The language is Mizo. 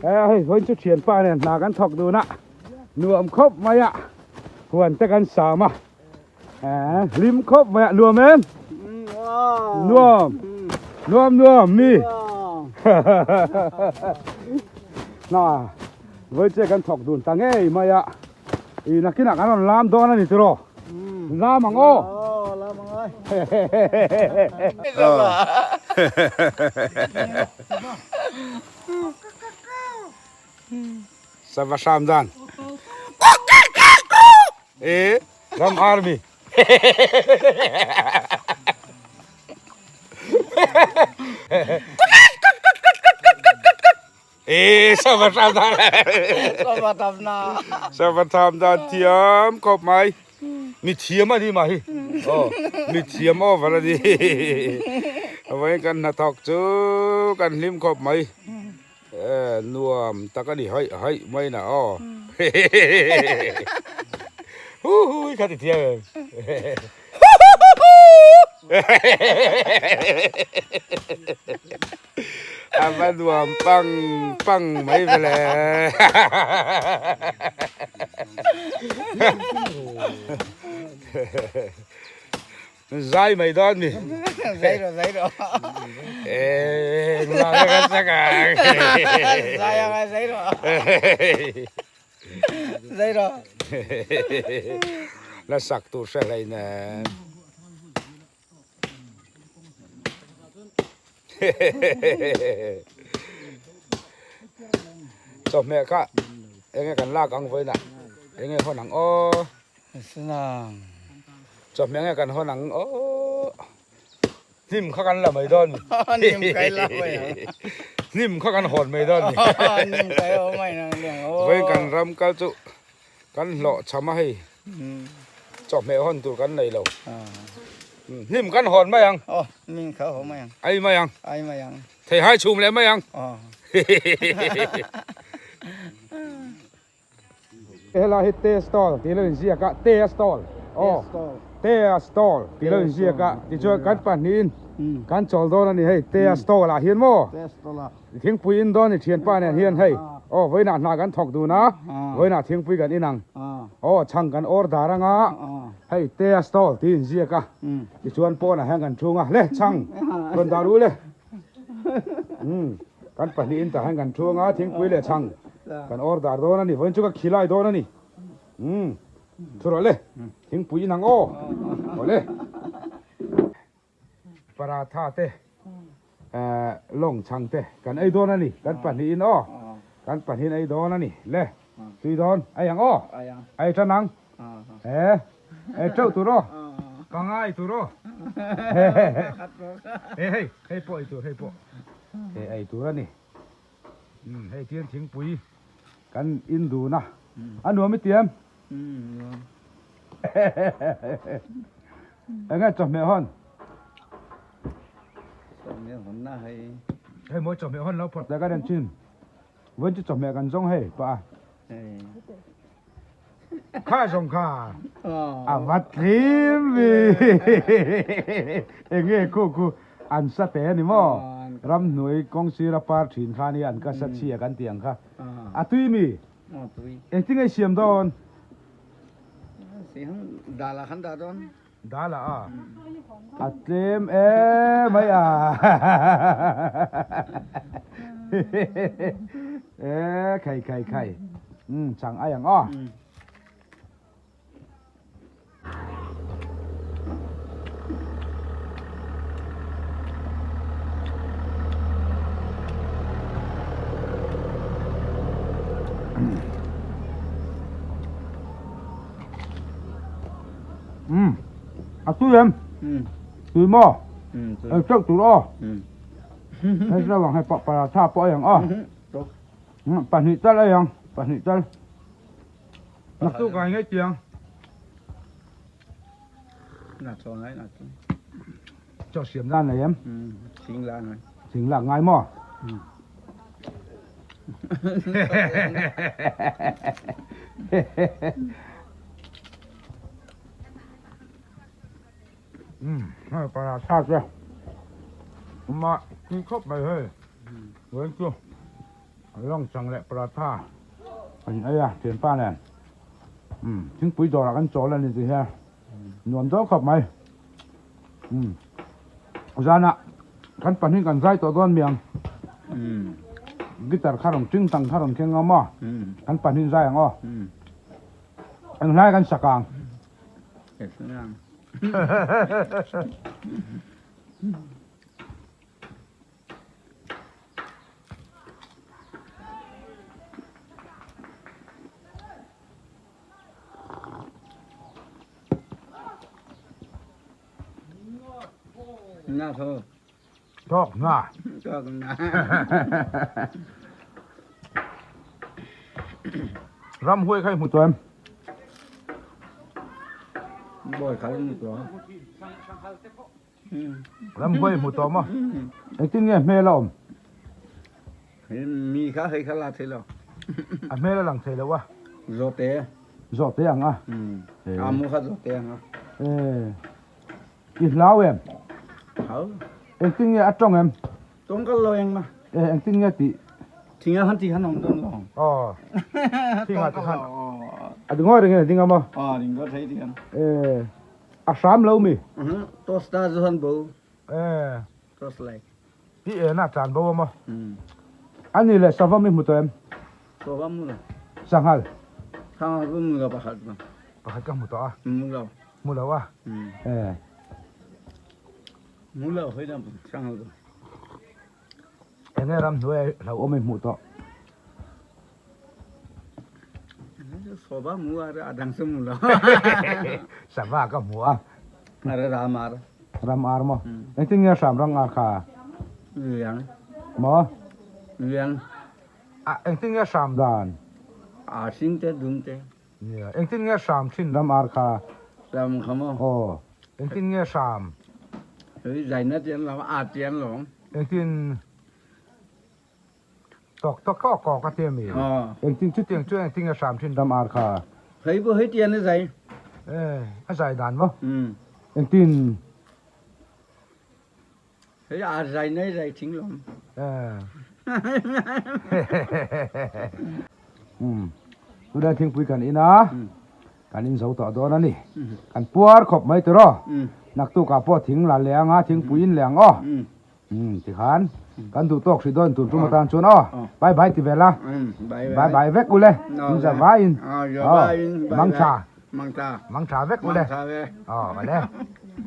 Hei vawiin chu thianpa nen hna kan thawk dun a, nuam khawp mai a, huan te kan sam a, hlim khawp mai a, nuam em? Nuam, nuam nuam mi. Hna vawiin chu kan thawk dun ta ngei mai a, i nakinah kan rawn lam dawn a ni tiraw? Lam ang aw. Lam ang ai. Sava hram dan. E ram army. E sava hram dan. Sava tham na. Sava tham dan thiam khawp mai. Mi thiam a ni mah hi. Aw mi thiam over a ni. Vawiin kan hnathawk chu kan hlim khawp mai. Nuam tak a ni haih haih mai na aw. Hu hu hi kha ti thiam em. A va nuam pang pang mai vele. Zai mai dawn mi. Zai rawh zai rawh. Eng la ka sak ang. Zai ang zai rawh. Zai rawh. La sak tur hre hlei nen. Chawhmeh kha enge kan lak ang vawiin ah enge hawn ang aw chawhmeh enge kan hawn ang aw hnim kha kan la mai dawn mi hnim kha kan hawn mai dawn mi vawiin kan ram kal chu kan hlawh chham a hei. Chawhmeh hawn tur kan nei lo. Hnim kan hawn mai ang. Aw, hnim kha hawn mai ang. Ai mai ang. Ai mai ang. Theihai chhum leh mai ang. Aw. Helai hi tea stall tih lo inziak a, tea stall. Aw, tea stall tih lo inziak a. Tichuan kan pahnihin kan chawl dawn a ni hei tea stall ah hian maw? Tea stall ah. Thingpui in dawn i thianpa nen hian hei aw vawiinah hna kan thawk dun a, vawiinah thingpui kan in ang. Aw chhang kan awr dar anga hei tea stall tih inziak a, tichuan pawnah hian kan thung a, le chhang rawn dah ru le. Umm kan pahnihin tah hian kan thung a, thingpui leh chhang kan awr dar dawn a ni, vawiin chu ka khilai dawn a ni. Umm thu rawh le, thingpui in ang aw, aw le. Paratha te lawng chhang te kan ei dawn a ni kan pahnihin aw kan pahnihin ei dawn a ni le tui dawn ei ang aw ei tan ang he ei teuh tur aw pangai tur aw he hei hei pawh ei tur hei pawh hei ei tur a ni hei tian thingpui kan in dun a a nuam i tiam. Enge chawhmeh hawn? Chawhmeh hawn na hei. Hei mawi chawhmeh hawn lo phawt la ka den thin. Vawiin chu chawhmeh kan zawng hei pah a. Kha zawng kha a va tlim vi. Enge khu khu an sa te ani maw? Ramhnuai kawng sira par thin kha ania an ka sa chhia kan tih ang kha. A tui mi? Engtin nge i siam dawn? Dal ah khan dah dawn. Dal ah a? A tlem em mai a. E khai khai khai. Chang ai ang aw. Um a tui em tui maw ei teuh tur aw hei reuh ang hei pawh paratha pawh ei ang aw pahnih tal ei ang pahnih tal. Naktuk ah ngei tiang. Na chaw ngai na chu. Chaw siam nan nei em? Thing lak ngai. Thing lak ngai maw? Hei paratha te. Ma tui khawp mai hei. Vawiin chu. Lawng chang leh paratha an ei a thianpa nen umm thingpui dawrah kan chawl a ni tih hian nuam dawn khawp mai umm zanah kan pahnih kan zai tawh dawn miang guitar kha rawn ting tang kha rawn keng ang maw kan pahnih zai ang aw enghlai kan sak ang. Na tho. Thawk na. Thawk na. Ram huai kha i hmu tawh em? Bawi kha i hmu tawh. Ramhuai hmu tawh maw? Engtin nge hmel a awm? Mi kha hei kha la thei lo. A hmel a lang thei lo a. Zawhte. Zawhte ang a. A mu kha zawhte ang a. I hlau em? Hlau. Engtin nge a tawng em? Tawng kal lo eng ma. Engtin nge tih? Thinga khan ti khan awm dawn lo. Aw. Thinga ti khan. A dingawi reng in a ding a maw? Aw ding dawn thei ti khan. A hram lo mi? Toss ta chu han bo. Eh. Toss light. I en a tlan bo a maw? A ni leh savam i hmu tawh em? Savam mu lo. Sanghal. Sanghal chu mu lo pakhat chu. Pakhat ka hmu tawh a. Mu lo. Mu lo a. Eh. Mu lo hoi dam sanghal chu. Enge ramhnuai a hlauhawm i hmuh tawh? Sava mu a a dang chu mu lo. Sava ka hmu a. Are ram ar. Ram ar maw? Engtin nge hram rang ar kha? Liang. Maw? Liang. A engtin nge hram dan? A hring te dum te. Nia. Engtin nge hram thin ram ar kha? Ram kha maw? Aw. Engtin nge hram? Hei zaina te an lo a te an lo. Engtin Tawk tawk kawk kawk a ti a mi? Engtin chutiang chu engtin nge hram thin ram ar kha? Hei pawh hei tian a zai. Eh, a zai dan maw? Engtin? Hei ar zai nei zai thing lawm. Eh. Um. Tunah thingpui kan in a. Kan in zo tawh dawn a ni. Kan puar khawp mai tiraw. Naktukah pawh thing la leh anga thingpui in leh ang aw. Umm tikhan kan duh tawk hrih dawn tun tum atan chuan aw bye bye ti vel a bye bye vek ule in za vaiin aw mangtha mangtha vek ule aw vale.